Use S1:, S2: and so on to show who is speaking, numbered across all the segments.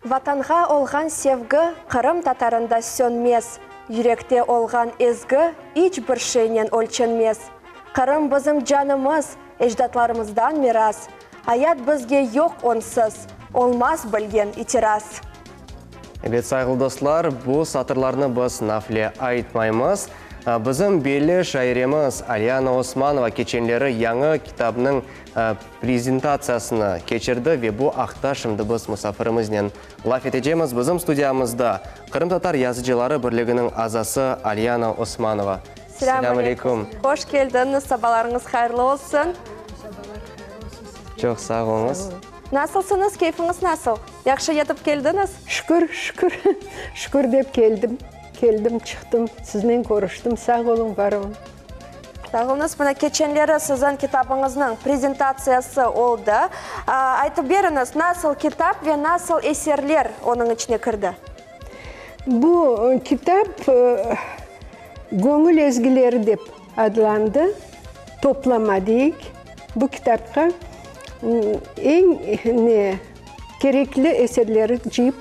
S1: Vatanğa olğan sevgi Qırım tatarında sönmez, Yürekte olğan ezgi iç bir şeynen ölçenmez. Qırım bizim canımız, ecdatlarımızdan miras, Ayat bizge yoq onsız, olmaz bilgen itiraz.
S2: Ebet, sayğılı dostlar, bu satırlarnı biz nafile aytmaymız. Bizim belli şairemiz Alyana Osmanova keçenleri yañı kitabınıñ prezentatsiyasını keçirdi ve bu aqta şimdi biz musafirimiznen laf etecemiz. Bizim studiyamızda Qırımtatar yazıcıları birliginiñ azası Alyana Osmanova.
S1: Selâm aleyküm. Hoş keldiñiz, sabalarıñız hayırlı olsun.
S2: Çoq sağ oluñız.
S1: Nasılsıñız, keyfiñiz nasıl? Yahşı yetip keldiñiz?
S3: Şükür, şükür, şükür dep keldim. Keldim, çıqtım, siznen körüştim. Sağ oluñ, var oluñ.
S1: Sağ oluñız. Mına keçenleri siziñ kitabıñıznıñ prezentatsiyası oldı. Aytıp beriñiz, nasıl kitap ve nasıl eserler onıñ içine kirdi?
S3: Bu kitap Göñül ezgileri dep adlandı, toplama deyik. Bu kitapqa eñ ne kerekli eserleri cıyıp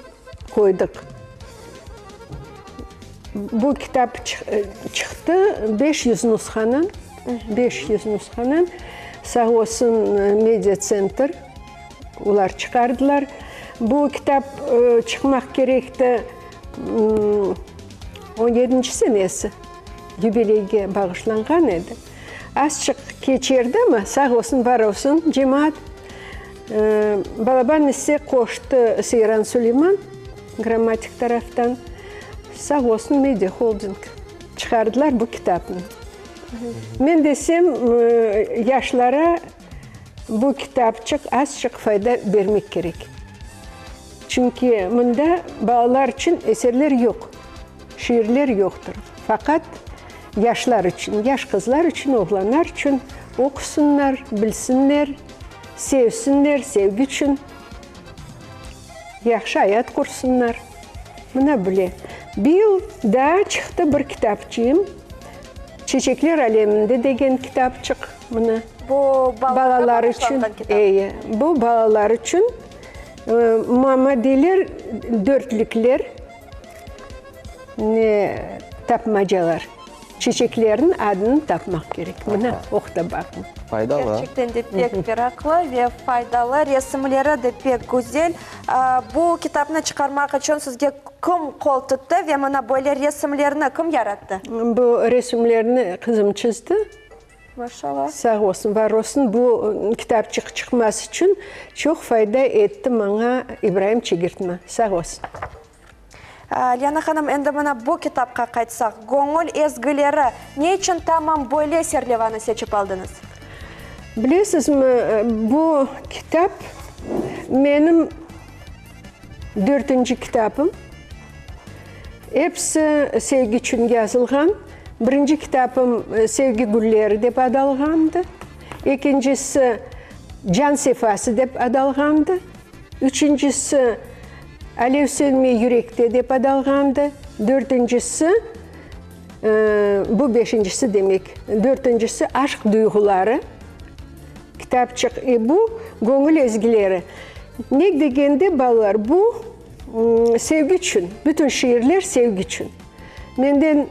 S3: qoydıq. Bu kitap çıqtı 500 nushanen, 500 nushanen. Sağ olsun Media-tsentr, olar çıqardılar. Bu kitap çıqmaq kerekti on yedinci senesi, yubileyge bağışlanğan edi. Azçıq keçerdi amma, sağ olsun, var olsun cemaat. Balaban isse qoştı Seyran Suleyman, grammatik taraftan. Sağ olsun Media Holding çıqardılar bu kitapnı. Men desem, yaşlara bu kitapçıq azçıq fayda bermek kerek. Çünki mında balalar içün eserler yoq, şiirler yoqtır. Faqat yaşlar içün, yaş qızlar içün, oğlanlar içün oqusınlar, bilsinler, sevsinler, sevgi içün yahşı ayat qursınlar. Mına bile. Bıyıl daa çıqtı bir kitapçığım, Çeçekler aleminde degen kitapçıq, mına.
S1: Bu balalarğa bağışlanğan kitap.
S3: Eyi, bu balalar içün. Mama deyler, dörtlükler, ne tapmacalar. Çeçeklerniñ adını tapmaq kerek. Mına, oqta baqıñ.
S2: Faydalı.
S1: Kerçekten de pek meraqlı ve faydalı, resimleri de pek güzel. Bu kitapnı çıqarmaq içün sizge kim qol tuttı ve mına böyle resimlerni kim yarattı?
S3: Bu resimlerni qızım çizdi.
S1: Maşallah.
S3: Sağ olsun, var olsun. Bu kitapçıq çıqması içün çoq fayda etti maña İbraim Çegirtma. Sağ olsun.
S1: Lena hanım, endi mına bu kitapqa qaytsaq, Göñül ezgileri, ne içün tamam böyle serlevanı seçip aldıñız?
S3: Bilesizmi, bu kitap menim dörtünci kitapım. Episi sevgi içün yazılğan. Birinci kitapım Sevgi gülleri dep adalğandı. Ekincisi Can sefası dep adalğandı. Üçüncisi Alev sönmey yürekte dep adalğandı. Dörtüncisi, bu beşincisi demek, dörtüncisi Aşq duyğuları kitapçıq. E bu Göñül ezgileri. Ne degende, balalar, bu Sevgi içün, bütün şiirler sevgi içün. Menden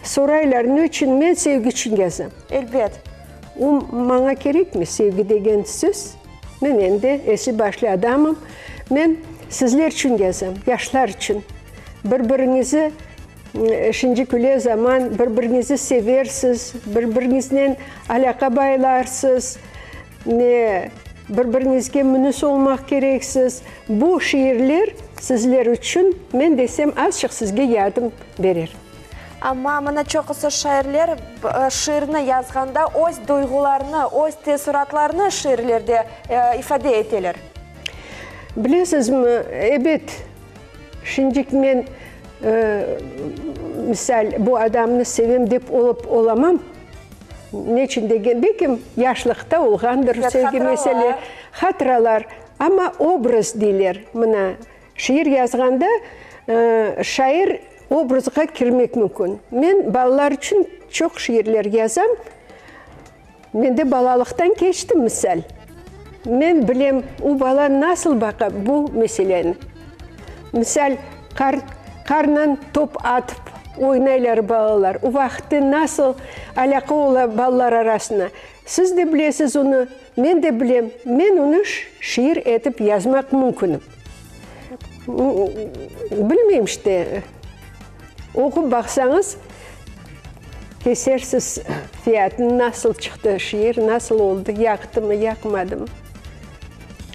S3: soraylar, ne içün men sevgi içün yazam?
S1: Elbet.
S3: O, maña kerekmi, sevgi degen söz? Men endi esli-başlı adamım. Men sizler içün yazam, yaşlar içün. Bir-biriñizi, şinci küle zaman, bir-biriñizi seversiz, bir-biriñiznen alâqa baylarsız. Ne bir-biriñizge münüs olmaq kereksiz. Bu şiirler sizler içün, men desem, azçıq sizge yardım berer.
S1: Amma mına çoqusı şairler şiirni yazğanda öz duyğularını, öz teessuratlarını şiirlerde ifade eteler.
S3: Bilesizmi, ebet, şimdiki men, misal, bu adamnı sevem dep olıp olamam. Neçün degen, belki yaşlıqta olğandır sevgi mesele, hatıralar, amma obraz deyler. Mına, şiir yazğanda şair obrazğa kirmek mümkün. Men balalar içün çoq şiirler yazam. Mende balalıqtan keçti, misal. Men bilem, o bala nasıl baqa bu meseleni. Misal, qar, qarnen top atıp oynaylar balalar. O vaqıtte nasıl alâqa ola balalar arasında. Siz de bilesiz onı, men de bilem. Men onı şiir etip yazmaq mümkünim. Bilmeyim işte, oqup baqsañız, kesersiz fiyatını, nasıl çıqtı şiir, nasıl oldı, yaqtımı, yaqmadımı.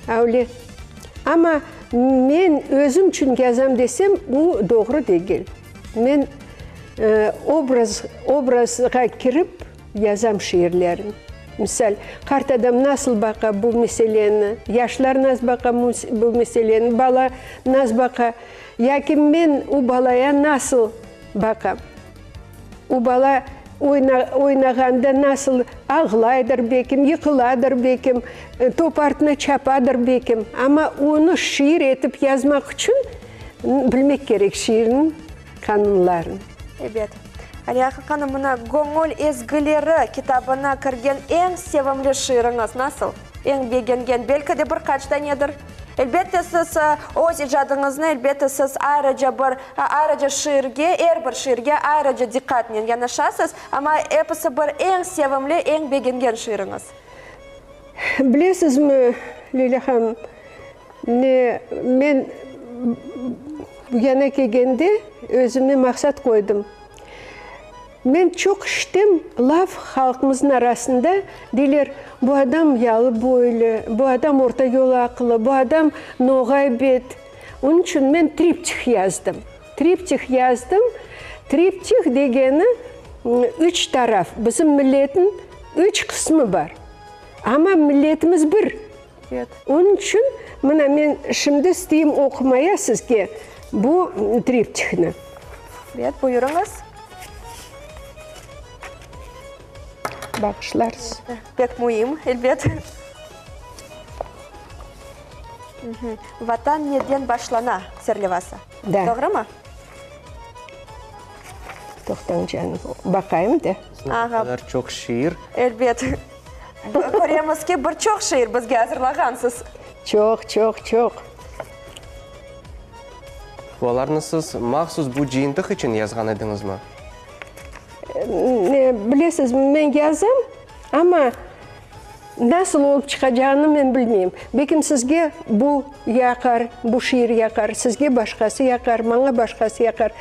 S3: Öyle. Amma men özüm içün yazam desem, bu doğru degil. Men obraz, obrazğa kirip yazam şiirlerim. Misal, qart adam nasıl baqa bu meseleni, yaşlar nasıl baqa bu meseleni, bala nasıl baqa, yaki men o balaya nasıl baqam. O bala oynağanda nasıl ağlaydır bekim, yıqıladır bekim, top artına çapadır bekim. Amma onı şiir etip yazmaq içün bilmek kerek şiirniñ qanunlarını.
S1: Ebet. Aliye hanım, mına Göñül ezgileri kitabına kirgen eñ sevimli şiiriñiz nasıl? Eñ begengen, belki de bir qaç danedir? Elbette, siz öz icadıñıznı, elbette, siz ayrıca bir, ayrıca şiirge, er bir şiirge ayrıca diqqatnen yanaşasız, amma episi bir eñ sevimli, eñ begengen şiiriñiz?
S3: Bilesizmi, Lilâ hanım, ne, men bu yana kelgende özüme maqsat qoydım. Men çoq işitem, laf halqımıznıñ arasında, deyler, bu adam yalı boylu, bu adam orta yolaqlı, bu adam noğay bet. Onıñ içün men triptih yazdım. Triptih yazdım. Triptih degeni, üç taraf, bizim milletniñ üç qısmı bar. Amma milletimiz bir. Onıñ içün mına men şimdi isteyim oqumaya sizge bu triptihni.
S1: Evet, buyurıñız.
S3: Bağışlarsız.
S1: Pek müim, elbet. Vatan neden başlana serlevası.
S3: Da.
S1: Doğrumı?
S3: Toqtañ canım, baqayım da.
S2: Ne qadar çoq şiir.
S1: Elbet. Köremiz ki, bir çoq şiir bizge azırlağansız.
S3: Çoq, çoq, çoq.
S2: Bularnı siz mahsus bu cıyıntıq içün yazğan ediñizmi?
S3: Bilesiz, men yazam, amma nasıl olıp çıqacağını men bilmeyim. Belkim sizge bu yaqar, bu şiir yaqar, sizge başqası yaqar, maña başqası yaqar.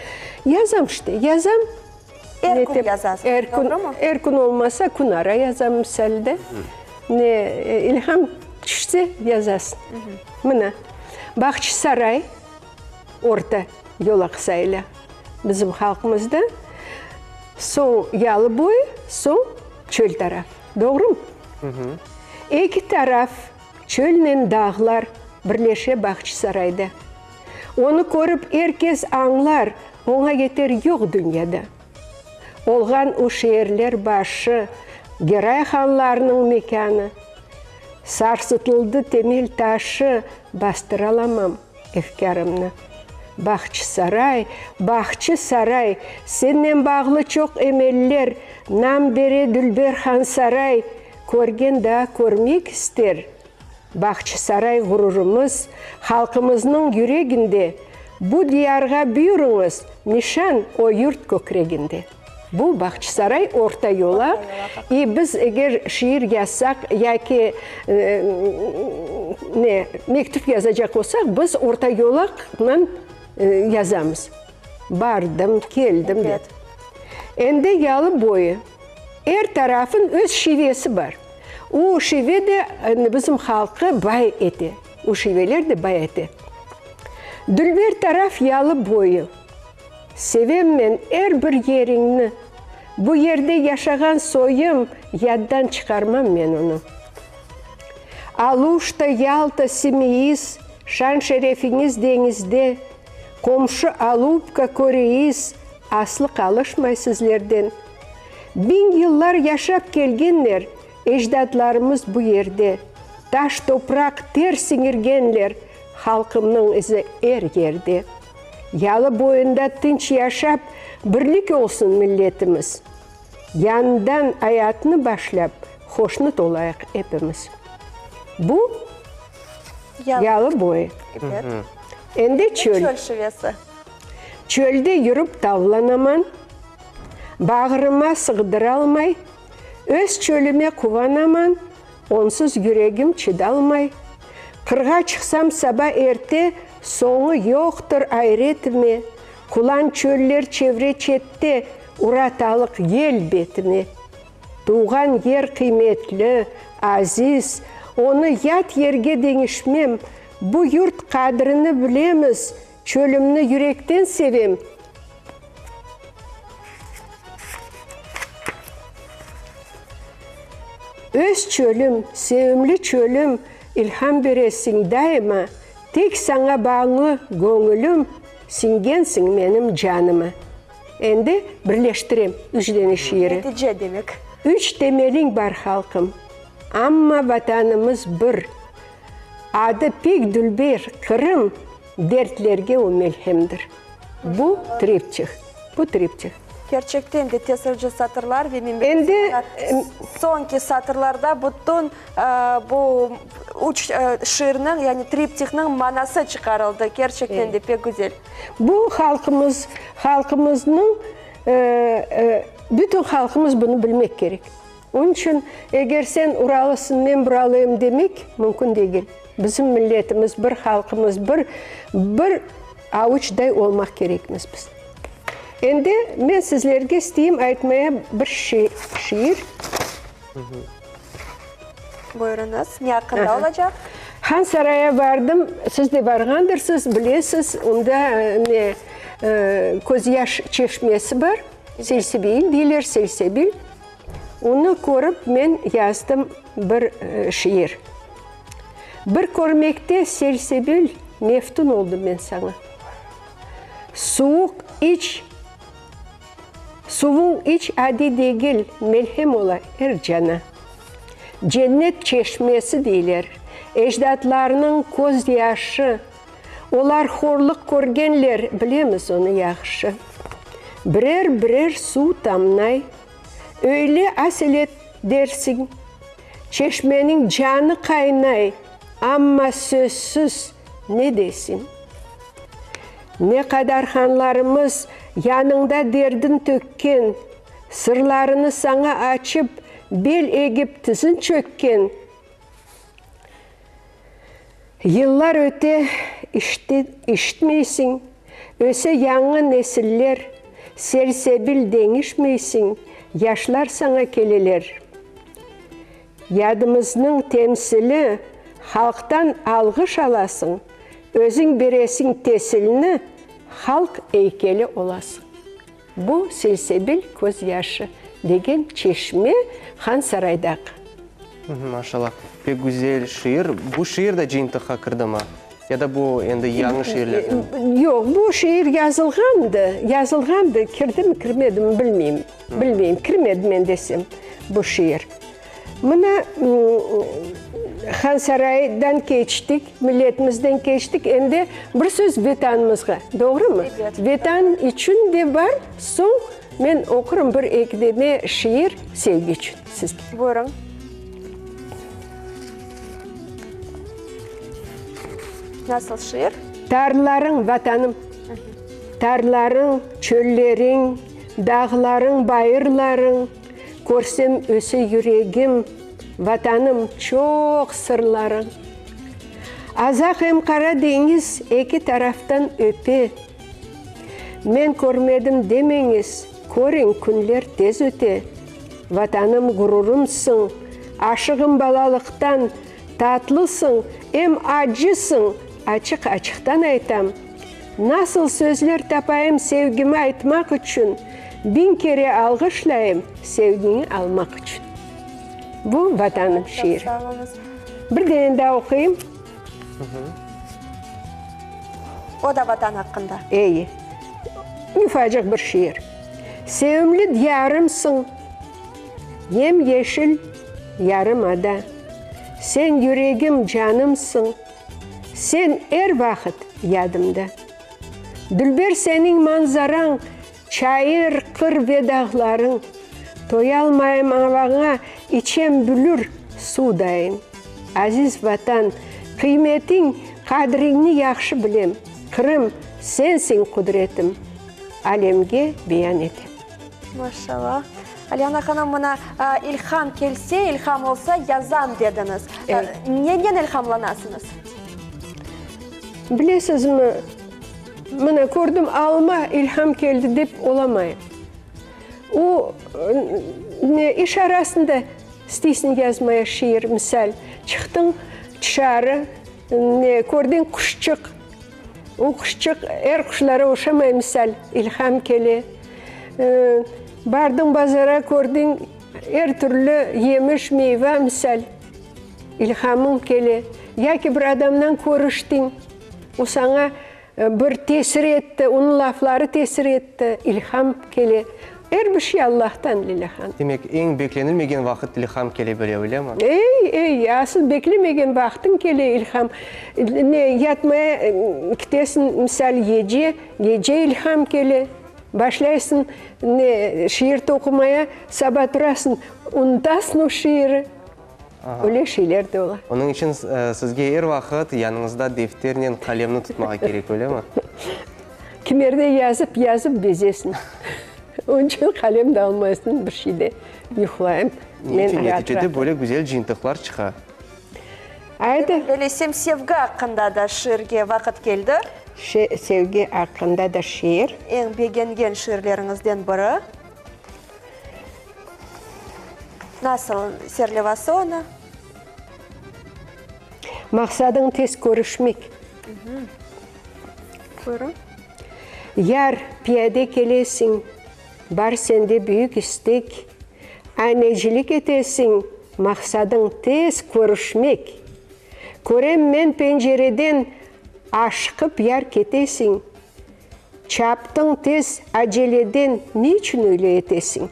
S3: Yazam işte, yazam.
S1: Er kün yazasız, doğrumı?
S3: Er kün olmasa, kün ara yazam, misal de. Ne ilham tüşse, yazasın. Mına, Bağçasaray, orta yolaq sayıla bizim halqımızda. Soñ yalı boyu, soñ çöl taraf. Doğrumı? Eki taraf, çölnen dağlar birleşe Bağçasarayda. Onı körip er kes añlar, oña yeter yoq dünyada. Olğan o şeerler başı, Geray hanlarnıñ mekânı. Sarsıtıldı temel taşı, bastıralamam efkârımnı. Bağçasaray, Bağçasaray, sennen bağlı çoq emeller, nam bere dülber Hansaray, körgen daa körmek ister. Bağçasaray ğururımız, halqımıznıñ yüreginde, Bu diyarğa buyurıñız, nişan o yurt kökreginde. Bu Bağçasaray orta yolaq, i biz eger şiir yazsaq yaki ne, mektüp yazacaq olsaq, biz orta yolaqnen yazamız. Bardım, keldim dep. Endi yalı boyu, er tarafın öz şivesi bar. O şive de bizim halqı bay ete, o şiveler de bay ete. Dülber taraf yalı boyu, Sevem men er bir yeriñni, Bu yerde yaşağan soyum, Yaddan çıqarmam men onı. Aluşta, Yalta, Simeiz, Şan-şerefiñiz deñizde, Qomşu Alupka, Koreiz, Aslı qalışmay sizlerden. Biñ yıllar yaşap kelgenler ecdatlarımız bu yerde, Taş, topraq, ter siñirgenler, halqımnıñ izi er yerde. Yalı boyunda tınç yaşap, birlik olsun milletimiz. Yañıdan ayatnı başlap, hoşnut olayıq epimiz. Bu, yalı boyu. Endi çöl.
S1: Çöl şivesi.
S3: Çölde yürüp tavlanaman, Bağrıma sığdıralmay, Öz çölüme quvanaman, Onsuz yüregim çıdalmay. Qırğa çıqsam saba erte, Soñu yoqtır ayretime, Qulan çöller çevre-çette, Ura talıq yel betime. Tuvğan yer qıymetli, aziz, Onı yat yerge deñişmem, Bu yurt qadrini bilemiz, Çölümni yürekten sevem. Öz çölüm, sevimli çölüm, İlham beresiñ daima, Tek saña bağlı göñülim, Siñgensiñ menim canıma. Endi birleştirem üç dene şiiri.
S1: Netice demek.
S3: Üç temeliñ bar halqım, Amma Vatanımız bir. Adı pek dülber, Qırım, Dertlerge o melhemdir. Bu triptih. Bu triptih.
S1: Kerçekten de tesirci satırlar ve men
S3: Endi
S1: soñki satırlarda bütün bu üç şiirniñ, yani triptihniñ manası çıqarıldı. Kerçekten de pek güzel.
S3: Bu halqımız, halqımıznıñ, bütün halqımız bunı bilmek kerek. Onıñ içün, eger sen uralısıñ, men buralıyım demek mümkün degil. Bizim milletimiz bir, halqımız bir, bir avuçday olmaq kerekmiz biz. Endi men sizlerge isteyim aytmaya bir şiir.
S1: Buyurıñız, ne aqqında olacaq?
S3: Han Saraya bardım, siz de barğandırsız, bilesiz, onda ne, Közyaş çeşmesi bar, Selsebil deyler, Selsebil. Onı körip men yazdım bir şiir. Bir körmekte Selsebil meftun oldım men saña. Suvuq iç, suvuñ iç adiy degil, melhem ola er cana. Cennet çeşmesi deyler, ecdatlarnıñ köz yaşı, Olar horluq körgenler, bilemiz onı yahşı. Birer-birer suv tamnay, öyle aselet dersiñ, çeşmeniñ canı qaynay, amma sözsüz ne desiñ? Ne qadar hanlarımız yanıñda derdin tökken, sırlarını saña açıp, bel egip tizin çökken, Yıllar öte, işitmeysiñ, öse yañı nesiller, Selsebil deñişmeysiñ, yaşlar saña keleler. Yadımıznıñ temsili, halqtan alğış alasıñ, Özüñ beresiñ tesilni, halq eykeli olasıñ. Bu Selsebil közyaşı degen çeşme Hansaraydaq.
S2: Maşallah, pek güzel şiir. Bu şiir de cıyıntıqqa kirdimi? Ya da bu endi yañı şiirlerden?
S3: Yoq, bu şiir yazılğandı, yazılğandı, kirdimi, kirmedimi bilmeyim, bilmeyim, kirmedi men desem bu şiir. Mına, Hansaraydan keçtik, milletimizden keçtik, endi bir söz Vetanımızğa, doğrumı?
S1: Ebet.
S3: Vetan içün de bar, soñ men oqurım bir-eki dene şiir sevgi içün sizge.
S1: Buyurıñ. Nasıl şiir?
S3: Tarlarıñ, Vatanım, tarlarıñ, çölleriñ, dağlarıñ, bayırlarıñ, Körsem öse yüregim, Vatanım, çoq sırlarıñ. Azaq em Qara deñiz eki taraftan öpe. Men körmedim demeñiz, köriñ künler tez öte. Vatanım ğururımsıñ, aşığım balalıqtan, Tatlısıñ, em acısıñ, açıq-açıqtan aytam. Nasıl sözler tapayım sevgimi aytmaq içün, Biñ kere alğışlayım sevgiñi almaq içün. Bu, Vatanım şiiri.
S1: Çoq sağ oluñız.
S3: Bir dene daa oquyım.
S1: O da Vatan aqqında.
S3: Eyi. Ufacıq bir şiir. Sevimli diyarımsıñ, yem-yeşil yarımada. Sen yüregim, canımsıñ. Sen er vaqıt yadımda. Dülber seniñ manzarañ, Çayır, qır ve dağlarıñ. Toyalmayım avaña, İçem bülür suvdayın. Aziz Vatan, qıymetiñ, Qadriñni yahşı bilem. Qırım, sensiñ qudretim, Alemge beyan etem.
S1: Maşallah. Alyana hanım, mına, ilham kelse, ilham olsa, yazam dediñiz.
S3: Evet.
S1: Nenen ilhamlanasıñız?
S3: Bilesizmi, mına, kördim alma, ilham keldi dep olamayım. O, ne, iş arasında isteysiñ yazmaya şiir, misal, çıqtıñ tışarı, ne, kördiñ quşçıq, o quşçıq er quşlara oşamay, misal, ilham kele. Bardıñ bazara, kördiñ er türlü yemiş, meyva, misal, ilhamıñ kele. Yaki bir adamnan körüştiñ, o saña Bir tesir etti, onıñ lafları tesir etti, ilham kele. Er bir şey Allahtan, Lilâ hanım.
S2: Demek, eñ beklenilmegen vaqıt ilham kele bile, öylemi?
S3: Ey, ey, asıl beklemegen vaqtıñ kele ilham. Ne, yatmaya kitesiñ, misal, gece, gece ilham kele. Başlaysıñ, ne, şiir toqumaya, saba turasıñ, unutasıñ o şiiri. Öyle şeyler de ola.
S2: Onıñ içün sizge er vaqıt yanıñızda defternen qalemni tutmağa kerek, öylemi?
S3: Kimerde yazıp, yazıp bezesiñ. Onıñ içün qalem de almaysıñ, bir şey de yuqlayım.
S2: Ne içün neticede böyle güzel cıyıntıqlar çıqa?
S3: Aydı.
S1: Öylesem sevgi aqqında da şiirge vaqıt keldi.
S3: Sevgi aqqında da şiir.
S1: Eñ begengen şiirleriñizden biri. Nasıl serlevası onı?
S3: Maqsadıñ tez körüşmek.
S1: Buyurıñ.
S3: Yar, piyade kelesiñ, bar sende büyük istek, Aynecilik etesiñ, maqsadıñ tez körüşmek. Körem men pencereden aşıqıp yar ketesiñ, Çaptıñ tez, aceleden niçün öyle etesiñ?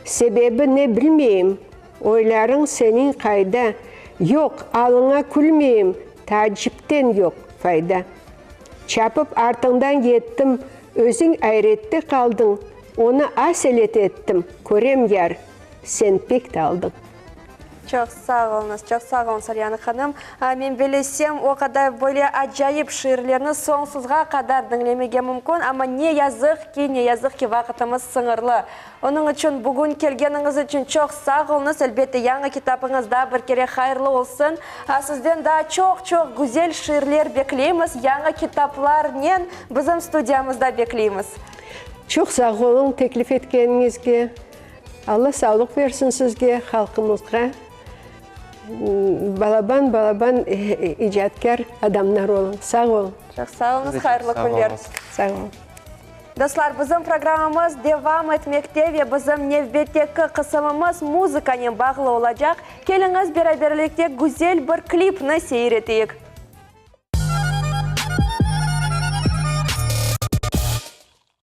S3: Sebebi ne bilmeyim, oylarıñ seniñ qayda, Yoq, alıña külmeyim, taacipten yoq fayda. Çapıp artıñdan yettim, özüñ ayrette qaldıñ, Onı aselet ettim, körem yar, sen pek taldıñ.
S1: Çoq sağ oluñız, çoq sağ oluñız, Alyana hanım. Men bilesem, o qadar böyle acayip şiirlerni soñsuzğa qadar diñlemege mümkün, amma ne yazıq ki, ne yazıq ki, vaqıtımız sıñırlı. Onıñ içün bugün kelgeniñiz içün çoq sağ oluñız. Elbette, yañı kitabıñız daa bir kere hayırlı olsun. Sizden daa çoq-çoq güzel şiirler bekleymiz, yañı kitaplarnen bizim studiyamızda bekleymiz.
S3: Çoq sağ oluñ teklif etkeniñizge. Alla sağlıq bersin sizge, halqımızğa. Balaban, balaban icatkâr adamlar oluñ. Sağ oluñ.
S1: Çoq sağ oluñız, hayırlı künler.
S3: Sağ oluñ.
S1: Dostlar, bizim programmamız devam etmekte ve bizim nevbetteki qısımımız muzıkanen bağlı olacaq. Keliñiz, beraberlikte güzel bir klipni seyir eteyik.